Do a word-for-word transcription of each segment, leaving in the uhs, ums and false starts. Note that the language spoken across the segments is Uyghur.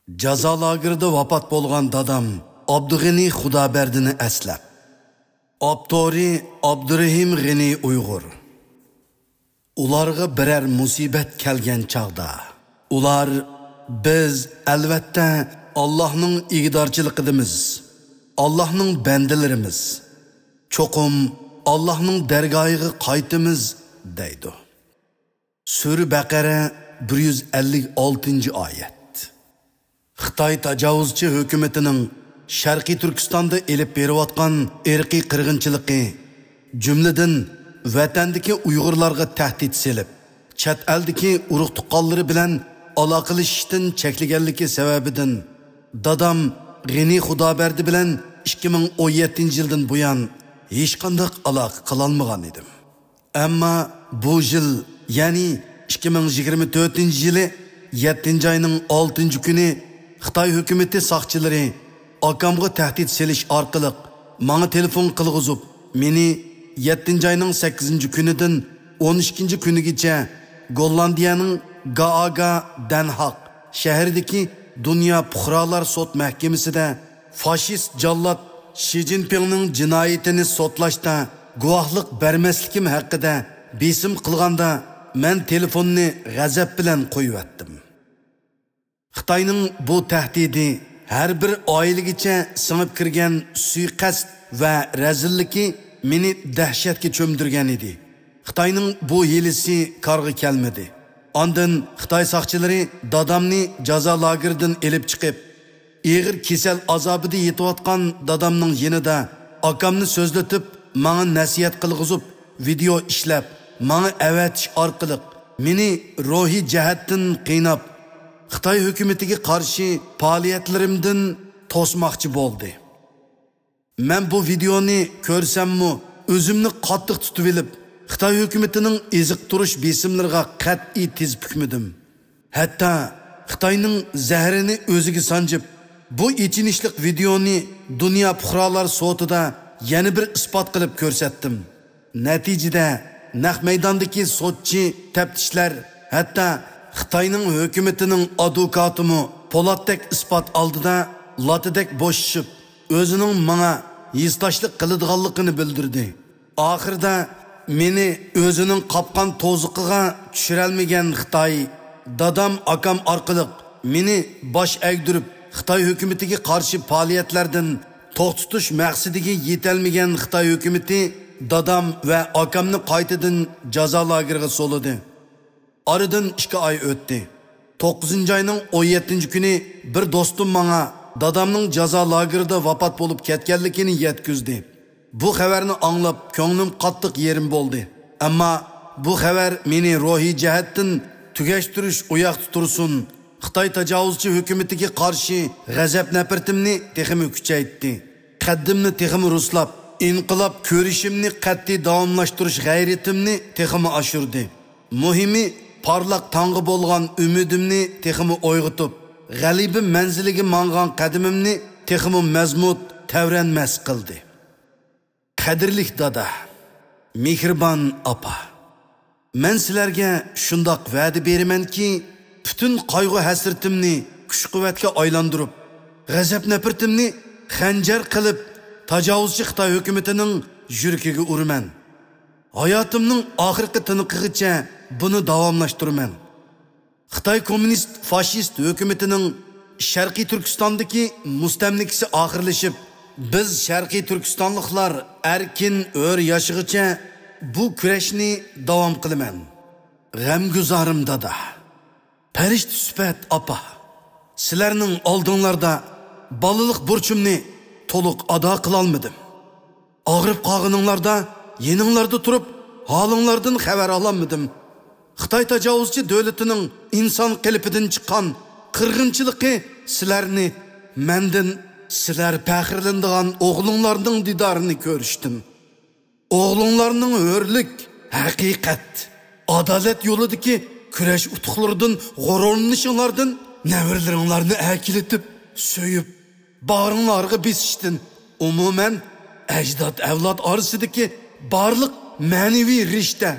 جازا لاگېرىدا ۋاپات بولغان دادام ئابدۇغېنى خۇدابەردىنى ئەسلەپ. ئاپتورى: ئابدۇرېھىم غېنى ئۇيغۇر. ئۇلارغا بىرەر مۇسىبەت كەلگەن چاغدا، ئۇلار: «بىز، ئەلۋەتتە، ئاللاھنىڭ ئىگىدارچىلىقىدىمىز، ئاللاھنىڭ بەندىلىرىمىز، چوقۇم ئاللاھنىڭ دەرگاھىغا قايتىمىز» دەيدۇ. سۈرە بەقەرە، بىر يۈز ئەللىك ئالتىنچى ئايەت. خىتاي تاجاۋۇزچى ھۆكۈمىتىنىڭ شەرقىي تۈركىستاندا ئېلىپ بېرىۋاتقان ئىرقىي قىرغىنچىلىقى، جۈملىدىن ۋەتەندىكى ئۇيغۇرلارغا تەھدىت سېلىپ، چەت ئەلدىكى ئۇرۇق-تۇغقانلىرى بىلەن ئالاقىلىشىشتىن چەكلىگەنلىكى سەۋەبىدىن، دادام غېنى خۇدابەردى بىلەن ئىككى مىڭ ئون يەتتىنچى يىلدىن بۇيان ھېچقانداق ئالاقە قىلالمىغان ئىدىم. ئەمما بۇ يىل، يەنى ئىككى مىڭ يىگىرمە تۆتىنچى يىلى يەتتىنچى ئاينىڭ ئالتىنچى كۈنى خىتاي ھۆكۈمىتى ساقچىلىرى ئاكامغا تەھدىت سېلىش ئارقىلىق ماڭا تېلېفون قىلغۇزۇپ، مېنى يەتتىنچى ئاينىڭ سەككىزىنچى كۈنىدىن ئون ئىككىنچى كۈنىگىچە گوللاندىيەنىڭ گائاگا دەنھاق شەھىرىدىكى دۇنيا پۇقرالار سوت مەھكىمىسىدە فاشىست جاللات شى جىنپىڭنىڭ جىنايىتىنى سوتلاشتا گۇۋاھلىق بەرمەسلىكىم ھەققىدە بېسىم قىلغاندا، مەن تېلېفوننى غەزەپ بىلەن قويۇۋەتتىم. خىتاينىڭ بۇ تەھدىتى، ھەر بىر ئائىلىگىچە سىڭىپ كىرگەن سۇيىقەست ۋە رەزىللىكى مېنى دەھشەتكە چۆمدۈرگەن ئىدى. خىتاينىڭ بۇ ھىيلىسى كارغا كەلمىدى. ئاندىن خىتاي ساقچىلىرى دادامنى جازا لاگېرىدىن ئېلىپ چىقىپ، ئېغىر كېسەل ئازابىدا يېتىۋاتقان دادامنىڭ يېنىدا ئاكامنى سۆزلىتىپ، ماڭا نەسىھەت قىلغۇزۇپ، ۋىدېئو ئىشلەپ، ماڭا ئەۋەتىش ئارقىلىق مېنى روھىي جەھەتتىن قىيناپ، خىتاي ھۆكۈمىتىگە قارشى پائالىيەتلىرىمدىن توسماقچى بولدى. مەن بۇ ۋىدېئونى كۆرسەممۇ، ئۆزۈمنى قاتتىق تۇتۇۋېلىپ، خىتاي ھۆكۈمىتىنىڭ ئېزىقتۇرۇش بېسىملىرىغا قەتئىي تىز پۈكمىدىم. ھەتتا خىتاينىڭ زەھىرىنى ئۆزىگە سانجىپ، بۇ ئېچىنىشلىق ۋىدېئونى دۇنيا پۇقرالار سوتىدا يەنە بىر ئىسپات قىلىپ كۆرسەتتىم. نەتىجىدە، نەق مەيداندىكى سوتچى، تەپتىشلەر، ھەتتا خىتاينىڭ ھۆكۈمىتىنىڭ ئادۋوكاتىمۇ پولاتتەك ئىسپات ئالدىدا لاتىدەك بوشىشىپ، ئۆزىنىڭ ماڭا ھېسداشلىق قىلىدىغانلىقىنى بىلدۈردى. ئاخىرىدا مېنى ئۆزىنىڭ قاپقان توزۇقىغا چۈشۈرەلمىگەن خىتاي، دادام، ئاكام ئارقىلىق مېنى باش ئەگدۈرۈپ، خىتاي ھۆكۈمىتىگە قارشى پائالىيەتلەردىن توختىتىش مەقسىتىگە يېتەلمىگەن خىتاي ھۆكۈمىتى دادام ۋە ئاكامنى قايتىدىن جازا لاگېرىغا سولىدى. ئارىدىن ئىككى ئاي ئۆتتى. توققۇزىنچى ئاينىڭ ئون يەتتىنچى كۈنى بىر دوستۇم ماڭا دادامنىڭ جازا لاگېرىدا ۋاپات بولۇپ كەتكەنلىكىنى يەتكۈزدى. بۇ خەۋەرنى ئاڭلاپ، كۆڭلۈم قاتتىق يېرىم بولدى. ئەمما بۇ خەۋەر مېنى روھىي جەھەتتىن تۈگەشتۈرۈش ئۇياقتا تۇرسۇن، خىتاي تاجاۋۇزچى ھۆكۈمىتىگە قارشى غەزەپ-نەپرىتىمنى تېخىمۇ كۈچەيتتى. قەددىمنى تېخىمۇ رۇسلاپ، ئىنقىلاب كۈرىشىمنى قەتئىي داۋاملاشتۇرۇش غەيرىتىمنى تېخىمۇ ئاشۇردى. مۇھىمى، پارلاق تاڭغا بولغان ئۈمىدىمنى تېخىمۇ ئويغىتىپ، غەلىبە مەنزىلىگە ماڭغان قەدىمىمنى تېخىمۇ مەزمۇت، تەۋرەنمەس قىلدى. قەدىرلىك دادا، مېھرىبان ئاپا، مەن سىلەرگە شۇنداق ۋەدە بېرىمەنكى، پۈتۈن قايغۇ-ھەسرىتىمنى كۈچ-قۇۋۋەتكە ئايلاندۇرۇپ، غەزەپ-نەپرىتىمنى خەنجەر قىلىپ، تاجاۋۇزچى خىتاي ھۆكۈمىتىنىڭ يۈرىكىگە ئۇرىمەن. ھاياتىمنىڭ ئاخىرقى تىنىقىغىچە بۇنى داۋاملاشتۇرىمەن. خىتاي كوممۇنىست فاشىست ھۆكۈمىتىنىڭ شەرقىي تۈركىستاندىكى مۇستەملىكىسى ئاخىرلىشىپ، بىز شەرقىي تۈركىستانلىقلار ئەركىن ھۆر ياشىغىچە بۇ كۈرەشنى داۋام قىلىمەن. غەمگۈزارىم دادا، پەرىشتە سۈپەت ئاپا، سىلەرنىڭ ئالدىڭلاردا بالىلىق بۇرچۇمنى تولۇق ئادا قىلالمىدىم. ئاغرىپ قالغىنىڭلاردا يېنىڭلاردا تۇرۇپ، ھالىڭلاردىن خەۋەر ئالالمىدىم. خىتاي تاجاۋۇزچى دۆلىتىنىڭ ئىنسان قېلىپىدىن چىققان قىرغىنچىلىقى سىلەرنى مەندىن، سىلەر پەخىرلىنىدىغان ئوغلۇڭلارنىڭ دىدارىنى كۆرۈشتۈم. ئوغلۇڭلارنىڭ ھۆرلۈك، ھەقىقەت، ئادالەت يولىدىكى كۈرەش ئۇتۇقلىرىدىن غۇرۇرلىنىشىڭلاردىن، نەۋرىلىرىڭلارنى ئەركىلىتىپ، سۆيۈپ، باغرىڭلارغا بېسىشتىن، ئومۇمەن، ئەجداد-ئەۋلاد ئارىسىدىكى بارلىق مەنىۋى رىشتە،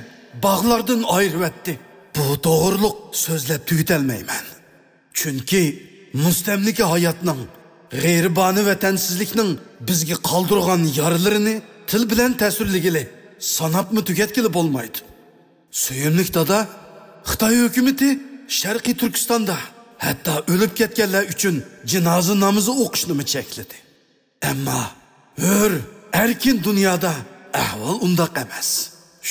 باغلاردىن ئايرىۋەتتى. بۇ توغرۇلۇق سۆزلەپ تۈگىتەلمەيمەن. چۈنكى مۇستەملىكە ھاياتنىڭ، غېرىبانە ۋەتەنسىزلىكنىڭ بىزگە قالدۇرغان يارىلىرىنى تىل بىلەن تەسۋىرلىگىلى، ساناپمۇ تۈگەتكىلى بولمايدۇ. سۆيۈملۈك دادا، خىتاي ھۆكۈمىتى شەرقىي تۈركىستاندا ھەتتا ئۆلۈپ كەتكەنلەر ئۈچۈن جىنازا نامىزى ئوقۇشنىمۇ چەكلىدى. ئەمما ھۆر، ئەركىن دۇنيادا ئەھۋال ئۇنداق ئەمەس.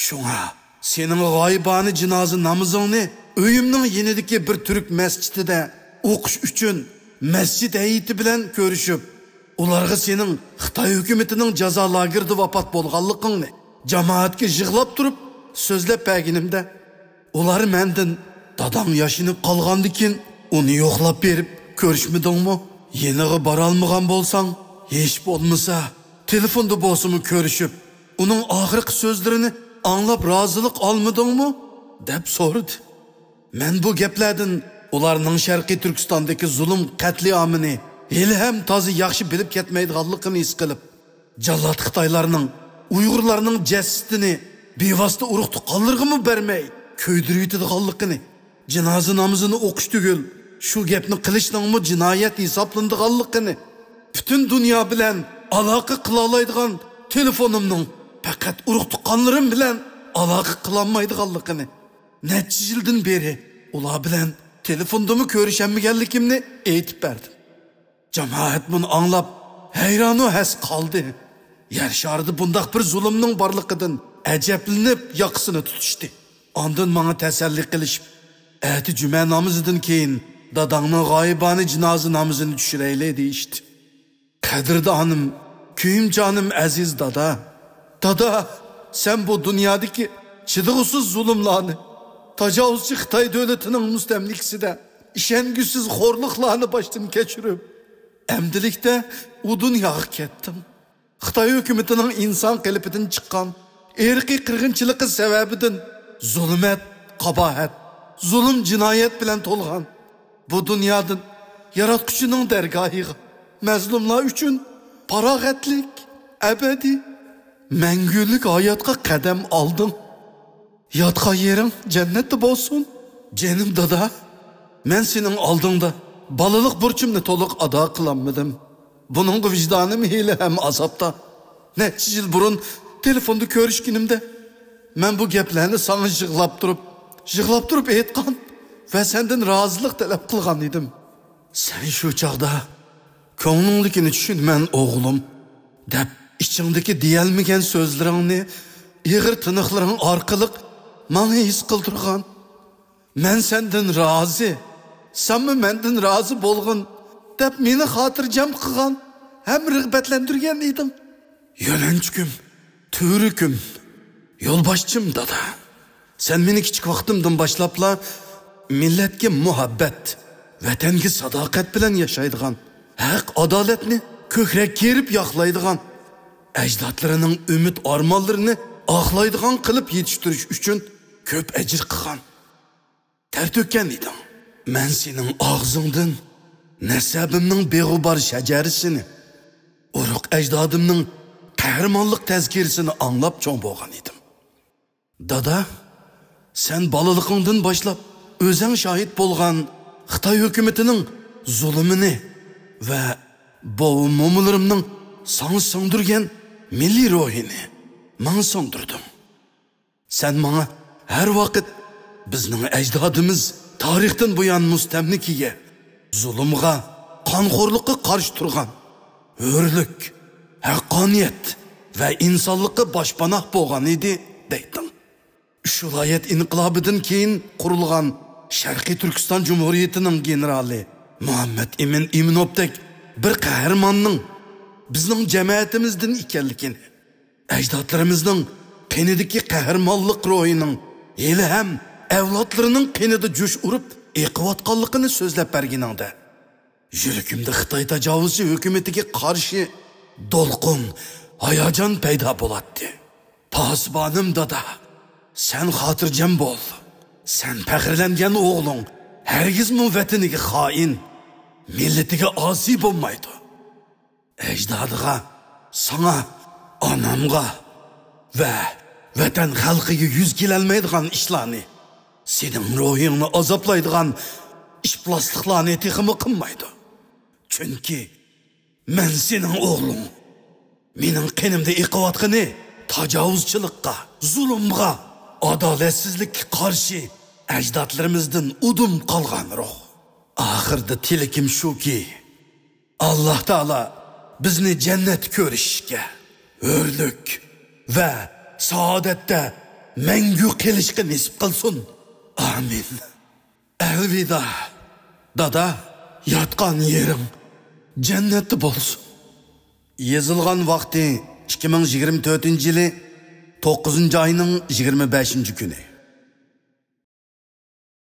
شۇڭا سېنىڭ غايىبانە جىنازا نامىزىڭنى ئۆيۈمنىڭ يېنىدىكى بىر تۈرك مەسچىتىدە ئوقۇش ئۈچۈن مەسچىت ھەيئىتى بىلەن كۆرۈشۈپ، ئۇلارغا سېنىڭ خىتاي ھۆكۈمىتىنىڭ جازا لاگېرىدا ۋاپات بولغانلىقىڭنى جامائەتكە يىغلاپ تۇرۇپ سۆزلەپ بەرگىنىمدە، ئۇلار مەندىن، «داداڭ ياشىنىپ قالغاندىكىن ئۇنى يوقلاپ بېرىپ كۆرۈشمىدىڭمۇ؟ يېنىغا بارالمىغان بولساڭ، ھېچ بولمىسا تېلېفوندا بولسىمۇ كۆرۈشۈپ، ئۇنىڭ ئاخىرقى سۆزلىرىنى ئاڭلاپ رازىلىق ئالمىدىڭمۇ؟» دەپ سورىدى. مەن بۇ گەپلەردىن ئۇلارنىڭ شەرقىي تۈركىستاندىكى زۇلۇم قەتلىئامىنى ھېلىھەم تازا ياخشى بىلىپ كەتمەيدىغانلىقىنى ھېس قىلىپ، جاللات خىتايلارنىڭ ئۇيغۇرلارنىڭ جەسىتىنى بىۋاسىتە ئۇرۇق تۇغقانلىرىغىمۇ بەرمەي كۆيدۈرۈۋېتىدىغانلىقىنى، جىنازا نامىزىنى ئوقۇش تۈگۈل، شۇ گەپنى قىلىشنىڭمۇ جىنايەت ھېسابلىنىدىغانلىقىنى، پۈتۈن دۇنيا بىلەن ئالاقە قىلالايدىغان تېلېفونۇمنىڭ پەقەت ئۇرۇق تۇغقانلىرىم بىلەن ئالاقە قىلالمايدىغانلىقىنى، نەچچە يىلدىن بېرى ئۇلار بىلەن تېلېفوندىمۇ كۆرۈشەلمىگەنلىكىمنى ئېيتىپ بەردىم. جامائەت بۇنى ئاڭلاپ، ھەيرانۇ ھەس قالدى. يەر شارىدا بۇنداق بىر زۇلۇمنىڭ بارلىقىدىن ئەجەبلىنىپ، ياقىسىنى تۇتۇشتى. ئاندىن ماڭا تەسەللى قىلىشىپ، «ئەتە جۈمە نامىزىدىن كېيىن داداڭنىڭ غايىبانە جىنازا نامىزىنى چۈشۈرەيلى» دېيىشتى. قەدىردانىم، كۆيۈمجانىم ئەزىز دادا! دادا، سەن بۇ دۇنيادىكى چىدىغۇسىز زۇلۇملارنى، تاجاۋۇزچى خىتاي دۆلىتىنىڭ مۇستەملىكىسىدە ئىشەنگۈسىز خورلۇقلارنى باشتىن كەچۈرۈپ، ئەمدىلىكتە ئۇ دۇنياغا كەتتىڭ. خىتاي ھۆكۈمىتىنىڭ ئىنسان قېلىپىدىن چىققان ئىرقىي قىرغىنچىلىقى سەۋەبىدىن زۇلمەت، قاباھەت، زۇلۇم، جىنايەت بىلەن تولغان بۇ دۇنيادىن ياراتقۇچىنىڭ دەرگاھىغا مەزلۇملار ئۈچۈن پاراغەتلىك، ئەبەدىي، مەڭگۈلۈك ھاياتقا قەدەم ئالدىڭ. ياتقان يېرىڭ جەننەتتە بولسۇن. جېنىم دادا، مەن سېنىڭ ئالدىڭدا بالىلىق بۇرچۇمنى تولۇق ئادا قىلالمىدىم. بۇنىڭغا ۋىجدانىم ھېلىھەم ئازابتا. نەچچە يىل بۇرۇن تېلېفوندا كۆرۈشكىنىمدە، مەن بۇ گەپلەرنى ساڭا يىغلاپ تۇرۇپ، يىغلاپ تۇرۇپ ئېيتقان ۋە سەندىن رازىلىق تەلەپ قىلغان ئىدىم. سەن شۇ چاغدا، «كۆڭلۈڭدىكىنى چۈشىنىمەن، ئوغلۇم» دەپ، ئىچىڭدىكى دېيەلمىگەن سۆزلىرىڭنى ئېغىر تىنىقلىرىڭ ئارقىلىق ماڭا ھېس قىلدۇرغان. «مەن سەندىن رازى، سەنمۇ مەندىن رازى بولغىن» دەپ مېنى خاتىرجەم قىلغان ھەم رىغبەتلەندۈرگەن ئىدىڭ. يۆلەنچۈكۈم، تۈۋرۈكۈم، يولباشچىم دادا. سەن مېنى كىچىك ۋاقتىمدىن باشلاپلا مىللەتكە مۇھەببەت، ۋەتەنگە ساداقەت بىلەن ياشايدىغان، ھەق، ئادالەتنى كۆكرەك كېرىپ ياقلايدىغان، ئەجدادلىرىنىڭ ئۈمىد ئارمانلىرىنى ئاقلايدىغان قىلىپ يېتىشتۈرۈش ئۈچۈن كۆپ ئەجىر قىلغان، تەر تۆككەن ئىدىڭ. مەن سېنىڭ ئاغزىڭدىن نەسەبىمنىڭ بىغۇبار شەجەرىسىنى، ئۇرۇق ئەجدادىمنىڭ قەھرىمانلىق تەزكىرىسىنى ئاڭلاپ چوڭ بولغان ئىدىم. دادا، سەن بالىلىقىڭدىن باشلاپ ئۆزەڭ شاھىت بولغان خىتاي ھۆكۈمىتىنىڭ زۇلۇمىنى ۋە بوۋا-مومىلىرىمنىڭ ساڭا سىڭدۈرگەن مىللىي روھىنى ماڭا سىڭدۈردۈڭ. سەن ماڭا ھەر ۋاقىت بىزنىڭ ئەجدادىمىز تارىختىن بۇيان مۇستەملىكىگە، زۇلۇمغا، قانخورلۇققا قارشى تۇرغان، ھۆرلۈك، ھەققانىيەت ۋە ئىنسانلىققا باشپاناھ بولغان ئىدى، دەيتتىڭ. ئۈچ ۋىلايەت ئىنقىلابىدىن كېيىن قۇرۇلغان شەرقىي تۈركىستان جۇمھۇرىيىتىنىڭ گېنېرالى مۇھەممەد ئىمىن ئىمىنوۋتەك بىر قەھرىماننىڭ بىزنىڭ جەمەتىمىزدىن ئىكەنلىكىنى، ئەجدادلىرىمىزنىڭ قېنىدىكى قەھرىمانلىق روھىنىڭ ھېلىھەم ئەۋلادلىرىنىڭ قېنىدا جۇش ئۇرۇپ ئېقىۋاتقانلىقىنى سۆزلەپ بەرگىنىڭدە، يۈرىكىمدە خىتاي تاجاۋۇزچى ھۆكۈمىتىگە قارشى دولقۇن، ھاياجان پەيدا بولاتتى. پاسىبانىم دادا، سەن خاتىرجەم بول. سەن پەخىرلەنگەن ئوغلۇڭ ھەرگىزمۇ ۋەتىنىگە خائىن، مىللىتىگە ئاسىي بولمايدۇ. ئەجدادىغا، ساڭا، ئانامغا ۋە ۋەتەن خەلقىگە يۈز كېلەلمەيدىغان ئىشلارنى، سېنىڭ روھىڭنى ئازابلايدىغان ئىپلاسلىقلارنى تېخىمۇ قىلمايدۇ. چۈنكى مەن سېنىڭ ئوغلۇڭ. مېنىڭ قېنىمدا ئېقىۋاتقىنى تاجاۋۇزچىلىققا، زۇلۇمغا، ئادالەتسىزلىككە قارشى ئەجدادلىرىمىزدىن ئۇدۇم قالغان روھ. ئاخىردا تىلىكىم شۇكى، ئاللا تائالا بىزنى جەننەتتە كۆرۈشۈشكە، ھۆرلۈك ۋە سائادەتتە مەڭگۈ قېلىشقا نېسىپ قىلسۇن. ئامىن. ئەلۋىدا، دادا، ياتقان يېرىڭ جەننەتتە بولسۇن. يېزىلغان ۋاقتى ئىككى مىڭ يىگىرمە تۆتىنچى يىلى توققۇزىنچى ئاينىڭ يىگىرمە بەشىنچى كۈنى.